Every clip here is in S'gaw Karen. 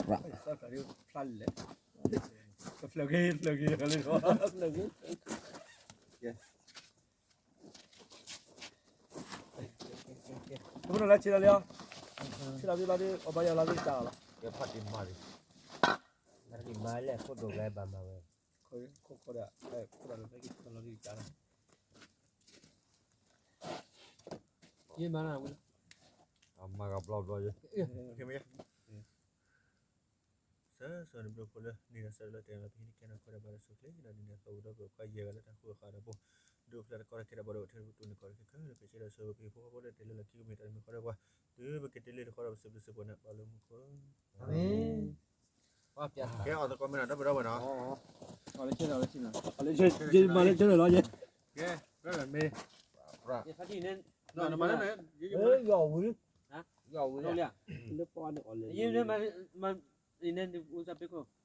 ဖျါလဲၣ်, ဖျါဂ့ၤ ဖျါဂ့ၤ ဖျါဂ့ၤ မ့ၢ်လၢဆ့လီၤလံ, ဆ့လီၤဘံလီၤဒုး အဘါယွၤလီၤဒုးတၢ်အီၤလီၤ, ဖးတံၢ်မၤလဲၣ် ခိၣ်ဒိၣ်ကဲဘၣ်မၤဝဲ, ခိၣ်ခိၣ်ဒီး ခိၣ်ဒီးလီၤဒုးတၢ်လီၤ, ယမၤနၤဝဲလီၤ, မၤကဘျီဘျီယဲ, ဆၢဂ့ၤဆၢဝါနဘျုးဖိလၢ နံၤဒီးဆၢလၢတဲာ်မၤပဟံးန့ၢ်ကဲနီၢ်ခိဒီးဘၣ်ဒီးဆိၣ်ချ့ဒီးနံၤန့ၣ်အသီဝံၤဒီးပခွါယဲၢ်ဂၤလၢတၢ်ဃုအဃာ်ဒီးဘိ, ဒုးဖျဲးတကီတခဲဒီးဘၣ်ဒီးအိၣ်ထဲတပူၤတူၢ်န့ၢ်ကီၢ်တခဲခဲလၢာ် ကဆဲးဒီးဆၢဂ့ၤပဟံၣ်ဖိဃီဖိလၢတဲလၢလီၢ်ခံကမ့ၢ်တၢ်တမံၤဃီဒီးပှၤ, တုၤပက့ၤတ့လ့တခီဒီးပစံးဘျုးစံးဖှိၣ်န့ၣ် ပာ်လၢမူခိၣ်, အၤမ့ၣ်, ကဲအီၤသကိးမ့ၢ်နီၤ ဒီပုၢ်ဒီဝဲၢ်နီၤ, မၤလၢဆၢလီၤ, ကဲ, မ့ၢ်, ယီၢ်ဝံၤလံ, ယီၢ်ဝံၤလံ, မ့ၢ်မ့ၢ်မ့ၢ်အတၢ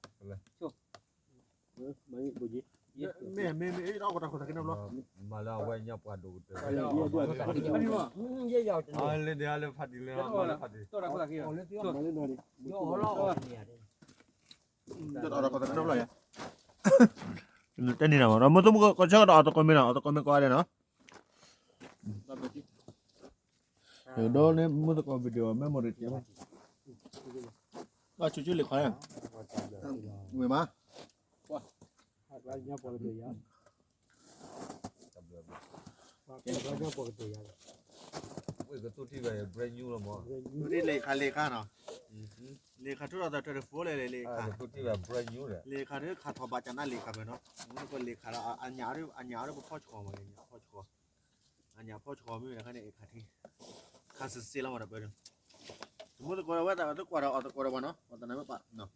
်ခိၣ်သးက့ၤနီတဘျီ, လၢန့ၣ်လၢဖးတံၢ်လၢဖးတံၢ်, တၢ်အီၣ်တၢ်ခိၣ်သးက့ၤနီတဘျီယါ, တဲန့ၣ်နၤမး ဒီးမုၢ်သကိးကဆၢကတီၢ်အီၤသကိးမ့ၢ်နီၤ အီၤသကိးမ့ၢ်ကိးဂၤဒဲးနီၤ, ဒီးန့ၣ်မုၢ်သကိး video memory တဲ, ဘၣ်ဆူၣ်ဆူၣ်လံခီ, ဝ့ၢ်မး ဝ့ၢ်ကသူၣ်ထံၣ်ဘၣ် brand new လီၤမး, သူၣ်ထံၣ်လ့ခါလ့ခါနီၤ, လ့ခါထုးထီၣ်သးတၢ်တဖိလဲၣ်လ့ခါ, သူၣ်ထံၣ်ဘၣ် brand new ဒီး, လ့ခါဒုးခးထီၣ်ဘၣ်ကနၣ်လ့ခါဖဲနီၤ, မုၢ်သကိးလ့ခါဒီး အညၣ်အီၤဒီးပဖီၣ်ဆှီမး, အညၣ်ဖီၣ်ဆှီ, အညၣ်ဖီၣ်ဆှီမ့ၢ်ဝဲဒၣ်ခါန့ၣ် ခးစ့စ့လီၤမးဒီးပၢ်ဒီး, မုၢ်သကိးဒီးဝဲသးဝဲသကိးဒီးအီၤသကိးဒီးပှၤနီၤ, ပှၤတနၢ်မ့ၢ်ပာ်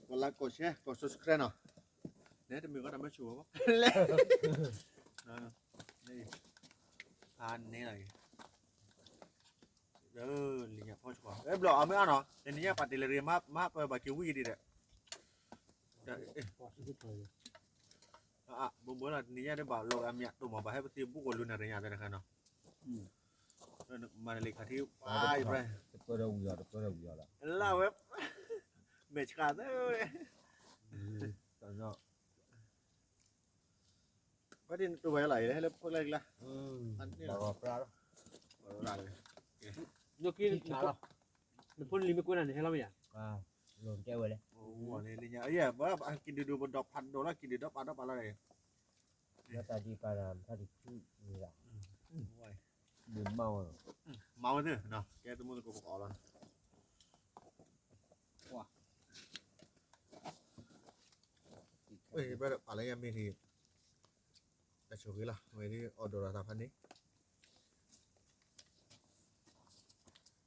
ကိး like ကိး share ကိး subscribe နီၤ, နဲတမ့ၢ်ကီတၢ်မ့ၢ်ဆိဘၣ်, လဲၣ်, ဖးန့ၣ်လီၤ, လၢညၣ်ဖီၣ်ဆှီ, ဘျီအီၤမ့ၢ်အါနီၤ, တနံၤညါပာ်တ့ၢ်လၢရ့ မၤပၢဘၣ်က့ၤဝံၤဒံးဒီး, ဘိဘိလီၤ တနံၤညါဒ်ဘၣ်လီၤအမ့ၢ်တိၢ်မး ဘၣ်ဟဲပသ့ဘူးကီၢ်လူၤနၤတညါသ့ၣ်တခါနီၤ, မၤတလံၤခးထံ ပၢဝံၤအီၤ တပၢဝံၤအီၤလီၤ, လၢဝဲ မဲာ်ဆှးသၢဝဲ ဘၣ်ဒ်နတူၢ်ဘၣ်ယလီၤ ယဟဲလၢဖိလၢ်ကျါ, နဖိနလံၤမ့ၢ်ကွဲးနၤန့ၣ် ဟဲလီၤမ့ၢ်ယါ, လိၣ်တဲဝဲလဲၣ်, ဘၣ်က့ၤဒုးဒုးပဒီးဖးဒိၣ်လီၤ က့ၤဒုးဒုးပဒီးဖးဒိၣ်လီၤ က့ၤဒုးဒီးပာ်ဒီးပာ်လီၤ, လၢတၢ်ဒံးပာ်တၢ် ဖးတံၢ်ဆူၣ်န့ၣ်လီၤ, ဒုးမၤဝဲ, မၤဝဲသ့ၣ်, ကဲသမူသကိးပကအီၣ်လီၤ, ပှၤလၢယမ့ၢ်ဒံး, တၢ်ဆိၣ်ဂ့ၤလီၤ ဝဲဒ်အီၣ်ဒိးလီၤသးဖးန့ၣ်,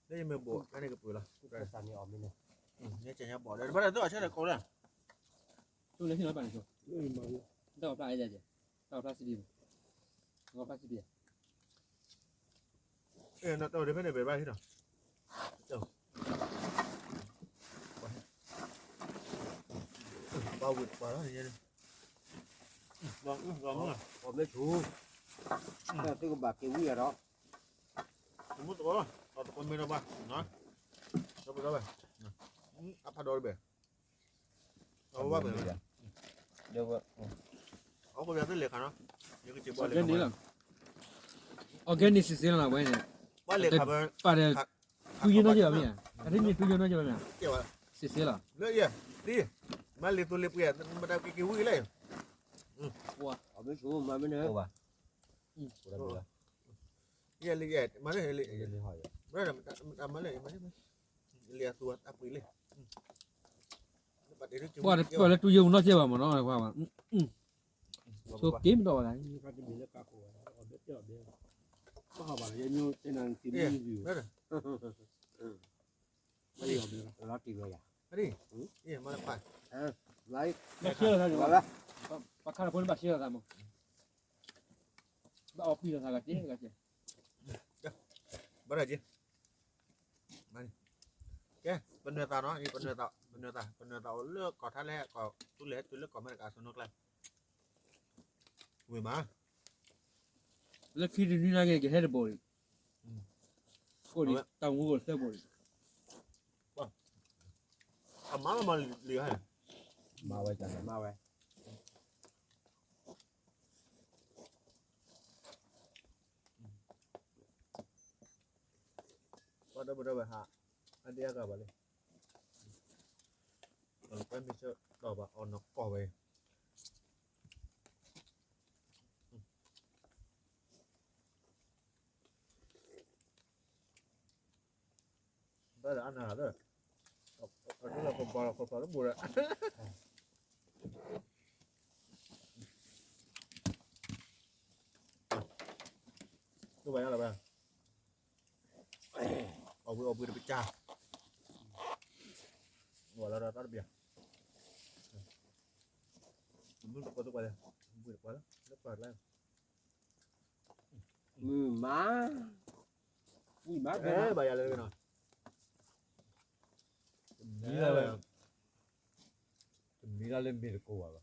လၢယမ့ၢ်ဘိး အန့ၣ်ကပှ့ၤလီၤ, န့ၣ်ကညါဘိးဒီး ဘၣ်တၢ်သူအီၣ်ဆၢထၢၣ်ကိးလၢ, တၢ်အီၣ်ဖျါ, တၢ်အီၣ်ဖျါစံးဘံၣ်, တၢ်အီၣ်ဖျါစံးဘံၣ်, အဲ နတၢ်အီၣ်ဒ်ဖဲန့ၣ် ဘဲးဘၣ်ဟံၣ်နီၤ, ဘၣ်ဝံၤတပှၢ်လီၤန့ၣ်, အီၣ်မ့ၢ်ဆူၣ်, တၢ်သုကဘၣ်က့ၤဝံၤအီၤဒီး, မုၢ်သကိး, အီၣ်သကိးမ့ၢ်ဒီးဘၣ်, ဒီးပဒီးဘၣ်, အဖးဒီးတဘ့ၣ် အဝဲဘၣ်ပှဲၤဝဲ, အီၣ်ကိးပယီၤသ့ၣ်လဲၤခးနီၤ, ယကစံးဘၣ်လဲၤခး, organic စ့စ့လီၤဝဲန့ၣ်, ဘၣ်လဲၤခးဘၣ်, ပာ်ဒီး တူၢ်ယိၣ်နီၢ်က့ဘၣ်မ့ၢ်ဧါ, အထံၣ်မ့ၢ်တူၢ်ယိၣ်နီၢ်က့ဘၣ်မ့ၢ်ဧါ, စ့စ့လီၤ, လၢယဲ, မၤလ့ၤသိလ့ၤပှ့ၤ, မတၤက့ၤက့ၤဝံၤလဲၣ်, ပှၤ, မၤမ့ၢ်န့ၣ်, ယဲလၢယဲ, မၤလ့ၤ, မၤလ့ၤ, မၤလ့ၤ, လ့ၤအသူအပှ့ၤလ့ၤ, ပှၤလၢတူၢ်ယိၣ်နီၢ်က့ဘၣ်မ့ၢ်နီၤ, ဆိက့ၤမ့ၢ်ဒီးဝဲ, ဘၣ်ခါလီၤဖိန့ၣ်ဘၣ်ရှဲလီၤသးမး, ဘၣ်အီၣ်ပှံၢ်လီၤသးဂၤက့ၤဂၤက့ၤ, ဘၣ်ဒၣ်က့ၤ, ကဲ, ပနွဲၢ်သးနီၤ, ပနွဲၢ်သး, ပနွဲၢ်သး, ပနွဲၢ်သးအိၣ်လၢကီၢ်ထါလဲၣ်, ကီၢ်သူလ့ၤဟဲတုၤလၢကီၢ်အမဲရကၤအစိၤနီၢ်ကျါ, ဝ့ၢ်မး, လၢခံတနွံနၤက့ၤ ကဟဲတဘိးအံၤ, အိၣ်ဒံးတၢ်မူကအိၣ်သၢဘိးအံၤ, မၤလီၤမၤလံဟဲ, မၤဝဲ, မၤဝဲ, ပှၤဒီပုၢ်ဒီဝဲၢ်ဟး, အဒ့အဂၤဘၣ်လံ, ပှၤမ့ၢ်ဆၢဒီးဘၣ်အီၤနီၢ်ကီၢ်ဝဲ, ဘၣ်ဒီးအနၢ်လၢ, အထူလၢကဘီလီၤခီဖျိလၢဘူးဒီး, တူၢ်ဘၣ်ယါလီၤဘၣ်, အီၣ်ဘှံးအီၣ်ဘှံးတပစၢ်, ဝဲလီၤဒီးတၢ်တဘျီ, မုၢ်တကိးတကွၢ်လဲၣ်, ဘှံးတကွၢ်လၢ, လၢပှၤကျါ, မုၢ်မး, မုၢ်မး, ဘၣ်ယၤလၢနီၤ, တမံၤလၢ်လၢမ့ၢ်တကိးဘၣ်ဘၣ်,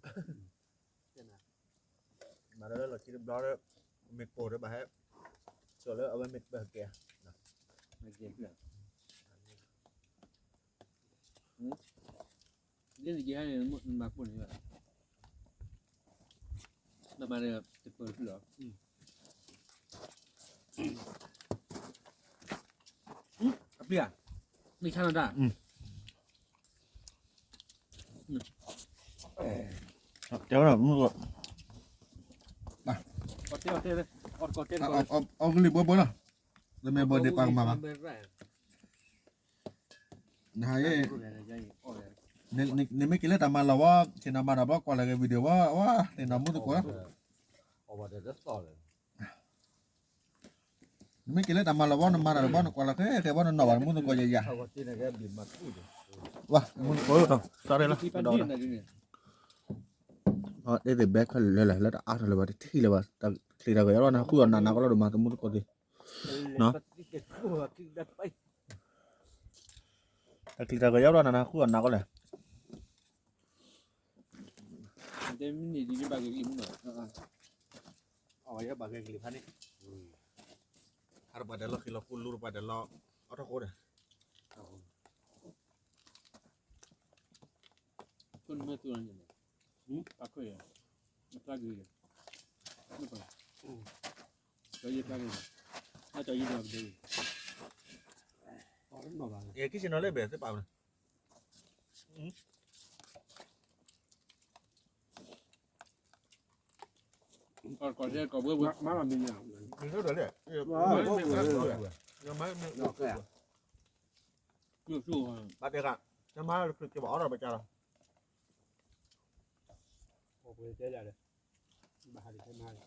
မၤဒီးလၢလီၢ်ခံတဘျီဒီး, မ့ၢ်ကိးဒီးဘၣ်ဟဲ, ကၠီၤလၢအဝဲမ့ၢ်ပကဲ, လၢနကဟဲန့ၣ်, နမၤကိးန့ၣ်ဘၣ်, နမၤန့ၣ်တပၢၤဖုလီၤ, အပျံၤဧါ, မ့ၢ်ဆါနီၤတၢ်, တဲဝဲဒၣ်မုၢ်ကီး, အီၣ်ကလံၣ်ဘၢဘၢလီၤ, တမ့ၢ်ဘၢဒ့ပာ်ကမၣ်ဘၣ်, နဟးယဲ, နမ့ၢ်က့ၤလၢတၢ်မၤလီၤဝဲ, ဆ့ၣ်နီၤမၤတၢ်ဘျီကွၢ်လၢက့ၤ video ဝဲ, ဝဲ, ဆ့ၣ်နီၤမုၢ်သကိးလီၤ, နမ့ၢ်က့ၤလၢတၢ်မၤလီၤဝဲ နမၤတၢ်တဘျီ နကွၢ်လၢက့ၤက့ၤဘၣ် နနီၣ်ဘၣ် နမုၢ်သကိးယဲယၤ, ဝဲ, မုၢ်သကိးလီၤ, sorry လီၤ, တဲသ့ၣ်ဘဲခွဲလၢာ်လၢာ် လၢတအါထီၣ်လၢၤဘၣ် တထံၣ်လၢၤဘၣ်, တၢ်ချံတၢ်ကယီလီၤ နဃုအီၣ်နးနးကီလီၤ ဒိၣ်မး တမုၢ်သကိးသ့ၣ်, တၢ်ချံတၢ်ကယီလီၤ နနဃုအီၣ်နးကီလဲၣ်, အဝဲယဘၣ်ဂဲၤကလံၤဖးန့ၣ်, ဟးတပှၤဒဲးလီၤဃံလီၤဃူ လူတပှၤဒဲးလီၤ အီၣ်ထီၣ်ဃိဒီး, အခွဲၣ်, အဖျါက့ၤ, ကၠီယဲဖျါက့ၤ, အကၠီယဲဒီးကဒဲ, ကံၣ်ဆ့ၣ်နီၤလၢဘဲသ့ၣ်ပာ်ဝဲ ကီၢ်ကီၢ်ကီၢ်ဘှဲဘှဲ, မၤလီၤမံၤညါ, မံၤဒိၣ်ဒိၣ်လဲၣ်, မ့ၢ်မ့ၢ်မ့ၢ်မ့ၢ်, ဘၣ်တဲဂၤ, နမၤလၢက့ၤဘၣ်အီၣ်ဒီးပကၢ်လီၤ, ပှဲၤတဲဒၣ်ဒီး, ဘၣ်ဟးတခဲမၤလီၤ,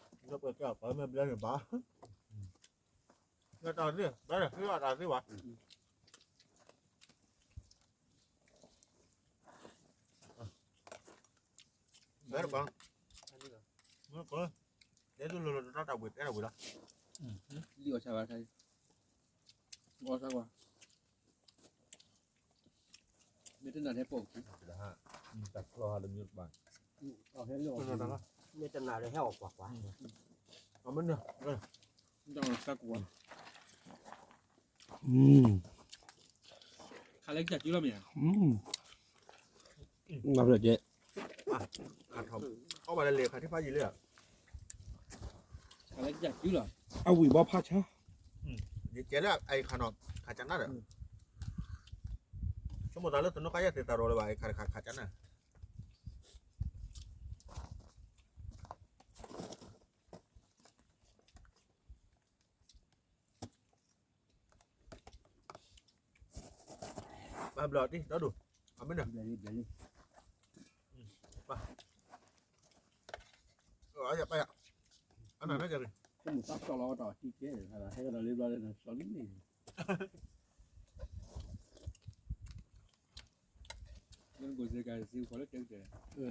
ဒီးပကၢ်ပှၤမ့ၢ်ဘျဲန့ၣ်ဘၣ်, တၢ်သ့, ဘၣ်ဒီးသ့အတၢ်သ့ဘၣ်, ဘၣ်ဒီးပှၤ, မ့ၢ်ကီ, တဲသူလိၤလိၤတတီတၢ်ဘှံးတဲတၢ်ဘှံးလီၤ, လံအီၣ်ဆၣ်ဘၣ်ဆၣ်, အီၣ်ဆၣ်ကွၢ်, မ့ၢ်တနာ်ဟဲပိာ်ခံ, တၢ်ချီဟးတမံၤတဘၣ်, မ့ၢ်တနာ်ဒီးဟဲအီၣ်ကွၢ်ကွၢ်, အမ့ၢ်န့ၣ်, တၢ်ဆၣ်ကွၢ်, ခါလၢကစၢ်ကၠူလီၤမ့ၢ်ဧါ, နဘျီကဲ, အီၣ်ဘၣ်လၢလဲၤခါထံဖးယံာ်လံ, ခါလၢကစၢ်ကၠူလီၤ, အဝံၣ်ဘီဖးဆါ, ယကဲလၢအအံၤခါနီၤ, ခါကနၣ်ဒီး, ဆိကမိၣ်သးလၢသနူခါယဲၢ်သ့ၣ်သးရီၤလၢၤဘၣ် အံၤခါတခါခါကနၣ် ပာ်ဘျီၣ်တံၢ် ဒီဒူၣ်, အမ့ၢ်န့ၣ်, ပာ်ယၤ, ပာ်ယၤ, အနၢ်နၢ်က့ၤ, ကမူၣ်သးကၠီလီၤတၢ်အီၣ်တံၢ်ကဲ, ဟဲကဒီးလၢဘျီလၢနစီလံန့ၣ်, လၢနကိၣ်စ့ကၤစ့ကီးလၢတဲကတဲာ်,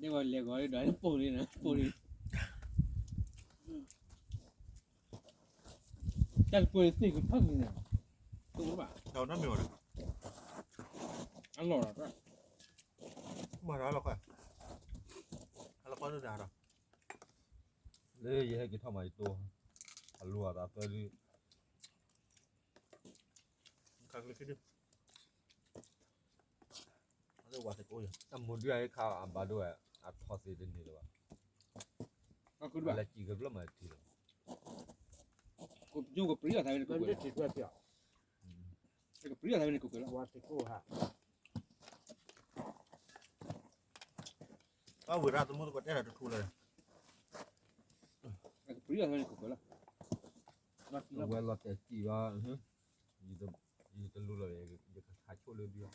န့ၢ်ဝဲလဲၤဂီၤဒီးပိာ်လံနၤ ပိာ်လံ, တၢ်တပိာ်လံသ့ၣ်ကဖၣ်ကံၤန့ၣ်, တအိၣ်ဘၣ်, အလီၢ်ဒီး, မၤဒီးလီၤခွဲ, အလီၢ်ခွဲဒၣ်ဒီး, လၢယဟဲက့ၤထီၣ်မၤယတိ, အလူၤအသးသၢဒု တၢ် အမိၢ်ဒုးအံၤခါအဘၣ်ဒိၣ်ဝဲ အထီၣ်သ့တန့ၢ်လၢၤဘၣ်, အလဲၤစံၣ်ကဘျီမးတထံၣ်လၢၤဘၣ်, ကပျံၤသးဝဲန့ၣ် ကပျံၤသးဝဲန့ၣ် ကကွဲးလီၤ, အဝဲရၣ်သမူသကိးတဲတၢ်တထူလၢၤ, ကပျံၤသးဝဲန့ၣ် ကကွဲးလီၤ, အဝဲလီၤတဲာ်စံၣ်ဘၣ်, ယတလူလီၤ, ယကခးဆိလၢဒုး,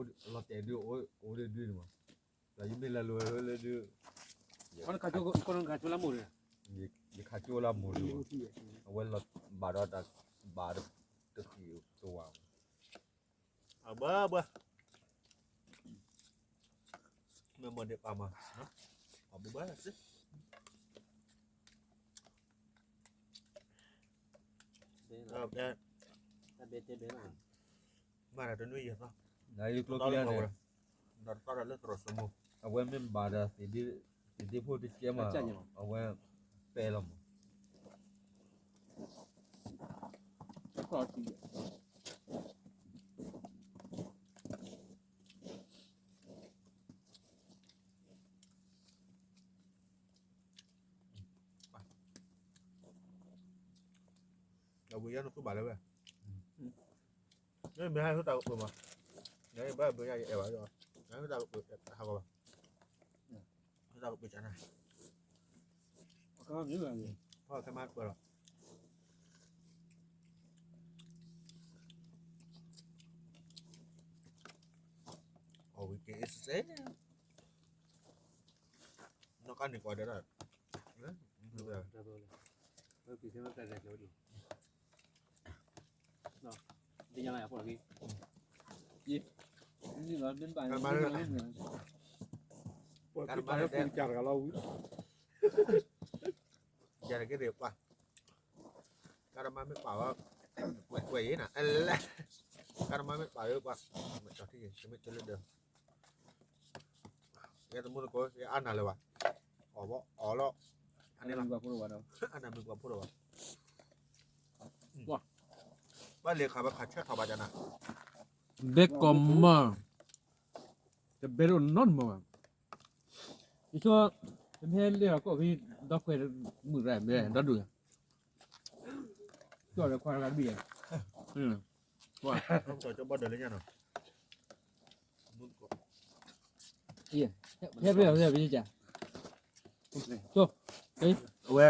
လီၤတဲာ်ဒုး အိၣ်ဒုးဒုးန့ၣ်မး, ဒီးယမ့ၢ်လဲၤလိၤလၢဒုး, ယခးဆိလၢမိၢ်ဒုး, အဝဲလီၤဘၣ်ဒီးတၢ်ဘၣ်တဃံးတဝါ, အဘၣ်ဘၣ်, မ့ၢ်မ့ၢ်ဒ်ပာ်မး, အဘၣ်ဘၣ်စ့ မၤတၢ်တနွံယဲၢ်သီ, ဒီးယကျိကျဲန့ၣ်, ဒီးတသီဒီးလၢသရိာ်စမိၢ်, အဝဲမ့ၢ်ဘၣ်ဒီး သ့ၣ်ဒ့ဖိတကဲမး, အဝဲပဲလီၤမး အဝဲယဲန့ၣ်ကဘၣ်လၢဝဲ, မ့ၢ်ဟဲဟိတၢ်ကပၢၢ်မး, နဘၣ်ဘၢယဲယအဲၣ်ဘၣ်, ဟဲဟိတၢ်ကပၢၢ်ဟးဂီၤဘၣ်, ဟိတၢ်ကပၢၢ်ကနၤ, ဖီခဲမးပၢၢ်လီၤ, အဝဲက့ၤအ့ၣ်စ့ နီၢ်ကါန့ၣ်ကွၢ်ဒီး, ယၤတက့ၢ်ပှၤ, ကါတမါမ့ၢ်ပာ်ဝဲ, ကွဲးကွဲးယဲနၤ, ကါတမါမ့ၢ်ပာ်ဝဲပှၤ, မ့ၢ်တမ့ၢ်တလၢဒၢး ယဲတမူတကိး ယအါနၤလၢၤဘၣ်, အီၣ်ဘၣ်အီၣ်လီၤ, အါနမ့ၢ်ပှၤဖိလီၤဘၣ်, ဘၣ်လဲၤခးဘၣ်ခးဆၢထီၣ်ဘၣ်ကနၤ, ဘဲကီၢ်မီၤ, တဘဲဒိၣ်နီတမီၤဘၣ်, ယဆိ, တမ့ၢ်လၢဟီၣ်ခိၣ်ဖဲဒီခွဲးမုၢ်ရၣ်မဲဒီဒူၣ်, ကၠီၣ်ဒီးခွါတဂၤတဘ့ၣ်, ကၠီၣ်ဘီဒီးလၢညါနီၤ, ဟဲဖဲအီၤဖဲအီၤဖဲကၠၢ်, ကၠီၣ်, အဝဲ,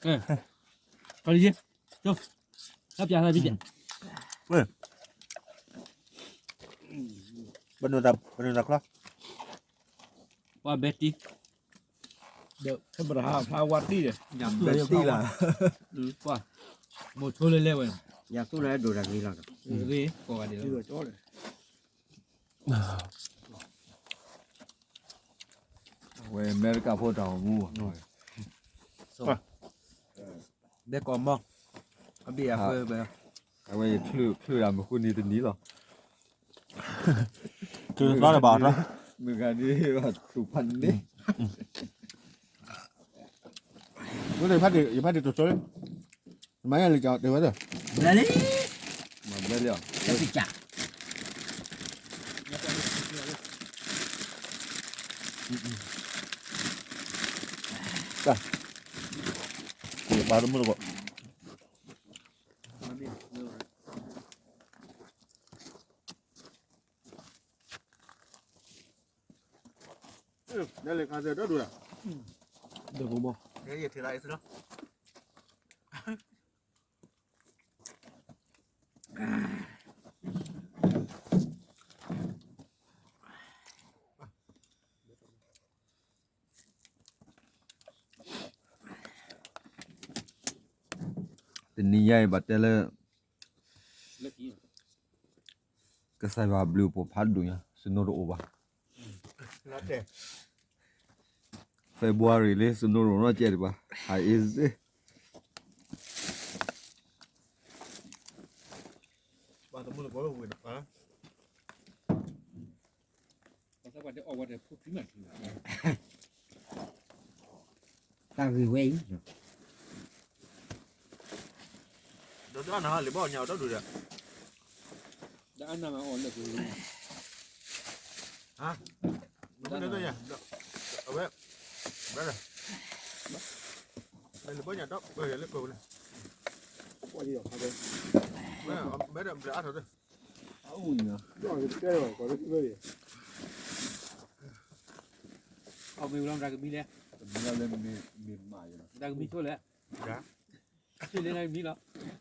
ခီလံ, ကၠီၣ်, ဟဲပျးဟဲပျး, ပနုာ်တၢ်ချီ, ပှၤဘဲတံၢ်, ဒီးဖဲပတဟးဖးဝါတံၢ်ဒီး, ဘဲတံၢ်လၢ, မိၢ်ဆိလၢလဲဝဲ, ယၤသူၣ်လၢဒိၣ်တၢ်ဂ့ၤလီၤ, ဂ့ၤကိးဂၤဒဲးလီၤ, အဝဲအမဲရကၤဖိတၢ်အိၣ်မူ, ဘဲကီၢ်မီၤ, အဘ့ၣ်အဃၢ, အဝဲယချုးချုးဒၣ်မုၢ်ဃုနံၤတနံၤလီၤ, မုၢ်ဂၤန့ၣ်ဘၣ်သူၣ်ဖးန့ၣ်, ယဖးဒံးတိၤဆိလၢ, မၤယၤလံကတဲဝဲ, ဘျဲလံ, မၤဘျဲလံအီၤ, ပှၤတမူတကိး, လဲၤလဲၤခါသဲဒီဒူၣ်, ဒီးပမီၤ, ယထံၣ်လၢအံၤလီၤ. တနံၤညါအံၤဘၣ်တဲလၢ ကစၢ်ယွၤဘျုးပိာ်ဖးဒိၣ်ညါ snow တအိၣ်ဘၣ်. February လံ snow တအိၣ်နီတစဲးဒံးဘၣ်. ဟးအ့ၣ်စ့ တၢ်ဂ့ၢ်ဝဲအံၤ တၢ်ဂ့ၢ်ဝဲအံၤ. ဒီးတအါနၤဟီ လံာ်ဘီညါအီၤဒီဒူၣ်ဒီး, ဒီးအါနၤမၤအီၤလၢာ်ကွံာ်, ဟါ, မ့ၢ်တညါ, အဝဲ, လံာ်ဘီညါဒီး လၢာ်ကွံာ်လၢ, မ့ၢ်ဒီးဘျဲးအါထီၣ်တ, အီၣ်မ့ၢ်ဝံၤလီၤ မတၤကမံလဲၣ်, မတၤကမံဆိလဲၣ်, ဆိလၢနမံလီၤ, မ့ၢ်ဆိဒီး, မ့ၢ်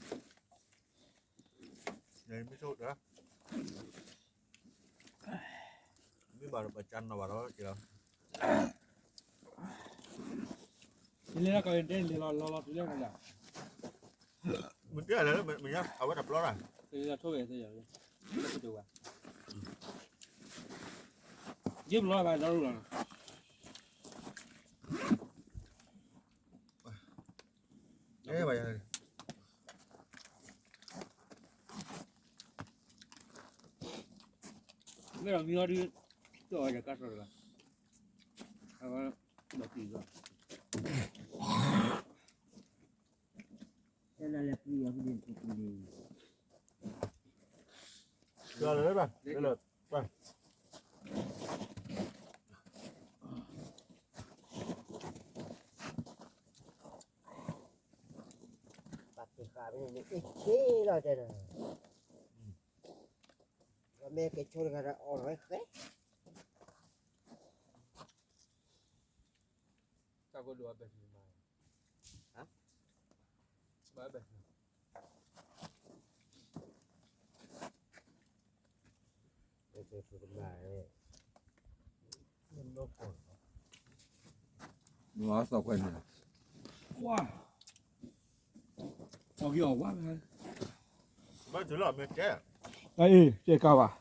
ဘၣ်ဒီးပကနီၤဘၣ်ဒီးက့ၤလီၤ, ယလဲၤလီၤကီးတဲလဲၤလီၤလီၤလီၤတုၤလၢကလၢာ်, မ့ၢ်တဲလဲၣ်လၢမ့ၢ်ညါအဝဲတပျီတၢ်, လၢထိၣ်ဂဲၤသ့ၣ်ယၤ, လၢကတိၤဝဲ, ယဘျီဘၣ်ဒီရူၢ်လီၤ, အဲဘၣ်ယၤ, မ့ၢ်ဒီးမံအီၤဒုး, ကၠီၣ်အီၤယကါထီၣ်တဂၤ, အဝဲဒီးတံၢ်လီၤ, တဲဒၣ်လဲၣ်ပျံၤအီၤဖုဒံးတပူၤလံ, လၢ, ပာ်တ့ၢ်ဃာ်ဖဲန့ၣ် အ့ၣ်ဆ့လီၤတဲဒီး, မ့ၢ်က့ၤဆိတဂၤဒီးအီၣ်ထီၣ်ဝဲဃဲ, တၢ်ကဒိးအဘဲၣ်န့ၣ်မး, ဘၣ်ဘဲၣ်န့ၣ် နအသီၣ်ခွဲန့ၣ်, ဝါ, အီၣ်က့ၤအီၣ်ဝါ, ဘၣ်တုၤလီၤမ့ၢ်တဲ, အ့ၣ်, တဲကါဘၣ်,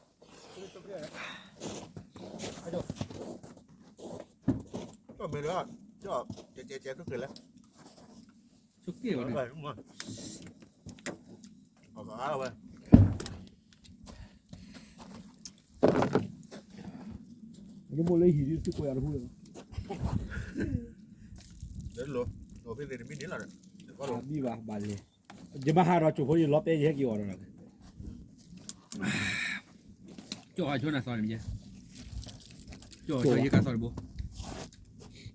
မ့ၢ်လၢ, တဲတဲတဲသုက့ၤလဲၣ်, သုက့ၤဝဲ, အီၣ်ကါဝဲ ယမိၢ်လၢဟံၣ်ဒ်သုကိးယၤတဟူလီၤ, လၢလိၤ, လိၤဖဲသ့ၣ်တမံၤန့ၣ်လီၤ, မံဘၣ်ဘၣ်လဲၣ်, ယမၤဟးဒီးကၠိဖိယလီၤပဲယဟဲက့ၤအီၤဒီး, ကၠီၣ်အဆိနၤသီန့ၣ်, ကၠီၣ်အဆိယကါသီတဘိ,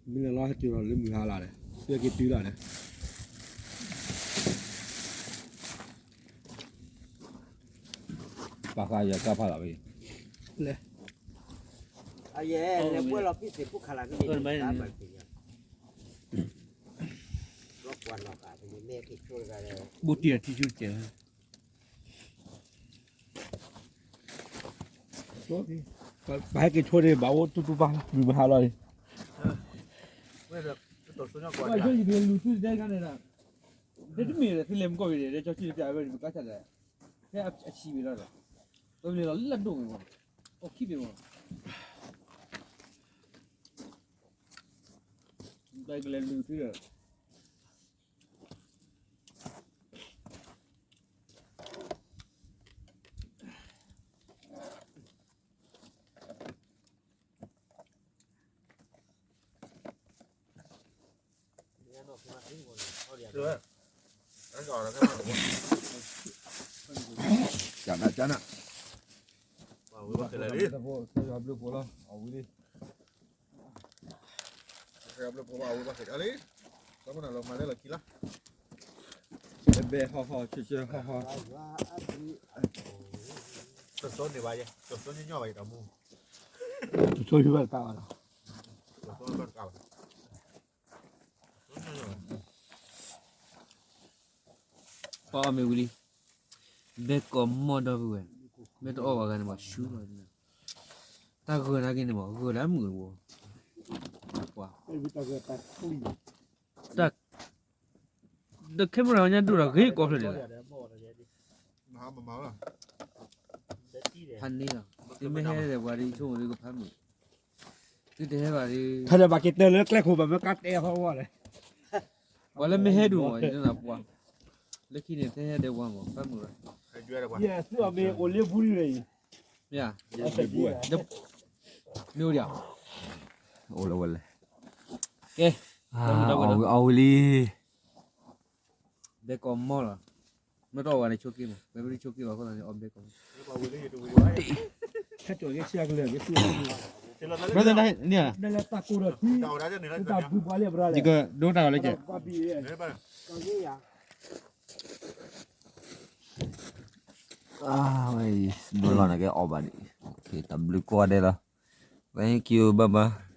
မ့ၢ်လၢလီၤဟဲက့ၤဒီးလၢမုၢ်ဟါလၢ်ဒီး, သုဟဲက့ၤတုၤလီၤဒီး ပာ်ဃာ်ယကါဖးလီၤဝဲ, လဲၣ်, အယဲၢ်လဲၤကွဲလီၤဖံသ့ၣ်ဖူခးလၢ်ဖဲန့ၣ်, ဘူးတံၢ်အထံဆူတစဲး, ပဟဲက့ၤဆိန့ၣ် ဘၣ်အိၣ်တူၢ်တူၢ်ဘၣ်လီၤ မုၢ်မဟါလီၤန့ၣ်, ယကလဲၤလူၤသုတတဲခါန့ၣ်ဒီး, ဒ်တမ့ၢ်ဒီး သုလဲၤမူကီၢ်ဝံၤဒီး ဒ်ကၠီဆံၣ်တပျးဝဲန့ၣ် ပကါဆၣ်ဒီး, ဖဲအဆံးဝံၤလီၤဒီး, ပမ့ၢ်လီၤလၢဒိၣ်မ့ၢ်မး, အိၣ်ခံဘ့ၣ်မး, ပကလဲၤလူၤသုဒီး ကနၣ်ကနၣ်, ဘျုးဖိလီၤ အဝံၤလံ, ဘျုးဖိဘၣ်ဝံၤဘၣ်က့ၤလံ, ကမနၤလီၤမၤလၢလီၤခံလီၤ, ဘဲဘဲဟီၣ်ဟီၣ် ဆၢဆၢဟီၣ်ဟီၣ်, တစိန့ၢ်ဘၣ်ယဲ, တစိညီညီဘၣ်ယဲတမူ, တစိဟံးဘၣ်တကးဘၣ်လီၤ, တစိဘၣ်တကးဘၣ် ပှၤအီၣ်မ့ၢ်ဝံၤလံ, ဘဲကီးမီၢ်ဒီပုၢ်ဝဲၢ်, မ့ၢ်တအီၣ်ဘၣ်ဂၤန့ၣ်ဘၣ်ဆူလီၤ, တၢ်ဂၢၢ်နာ်က့န့ၣ်ဘၣ် ဂၢၢ်လၢအမုာ်တဝီ, ပှၤ, တၢ်, ဒီး camera ညါဒိၣ်ဒီးဂ့ၤကီဖျၢၣ်န့ၣ်လီၤ, ဖးန့ၢ်လီၤ, သုမ့ၢ်ဟဲဒီးပှၤဒ်ဆိကမိၣ်ဒ်ကဖးမုာ်, သုတဟဲဘၣ်ဒ်, ဖဲဒီးဘၣ်က့ၤတၢ်လၢကျဲခိၣ်ဘၣ်မ့ၢ်ကါတဲဟီဝဲလဲၣ်, ပှၤလၢမ့ၢ်ဟဲဒူၣ်မး ယနၢ်ပှၤ, လၢခံန့ၣ် တဟဲဒီးပှၤမး ဖးမုာ်လီၤ, ယဲ သုအမ့ၢ်အိၣ်လၢပူၤဒ်လဲၣ်အံၤ, မ့ၢ်ဧါ, မ့ၢ်အိၣ်ဒံးဧါ, အိၣ်လၢဝဲလဲၣ်, ကဲ, အဝံၤလံ, ဘဲကီးမီၢ်လီၤ, မ့ၢ်တအီၣ်ဝဲန့ၣ်ဆိက့မး, ဝဲမ့ၢ်ဆိက့ဘၣ်အဃိသတးန့ၣ် အီၣ်ဘဲကီး, ခါကၠီၤက့ၤဆံးကလၢာ်က့ၤသူၣ်, ဘၣ်သနာ်န့ၣ်, နလဲၤတၢ်ကိးဒီးထံ, တၢ်ဘူၣ်ပှၤလၢပရၤလဲၣ်, ဒိတၢ်လီၤလၢကဲ, ဝဲဒိလီၤန့ၣ်ကဲအီၣ်ဘၣ်ဒံး, တၢ်ဘျုးကိးဂၤဒဲးလီၤ, thank you bye bye.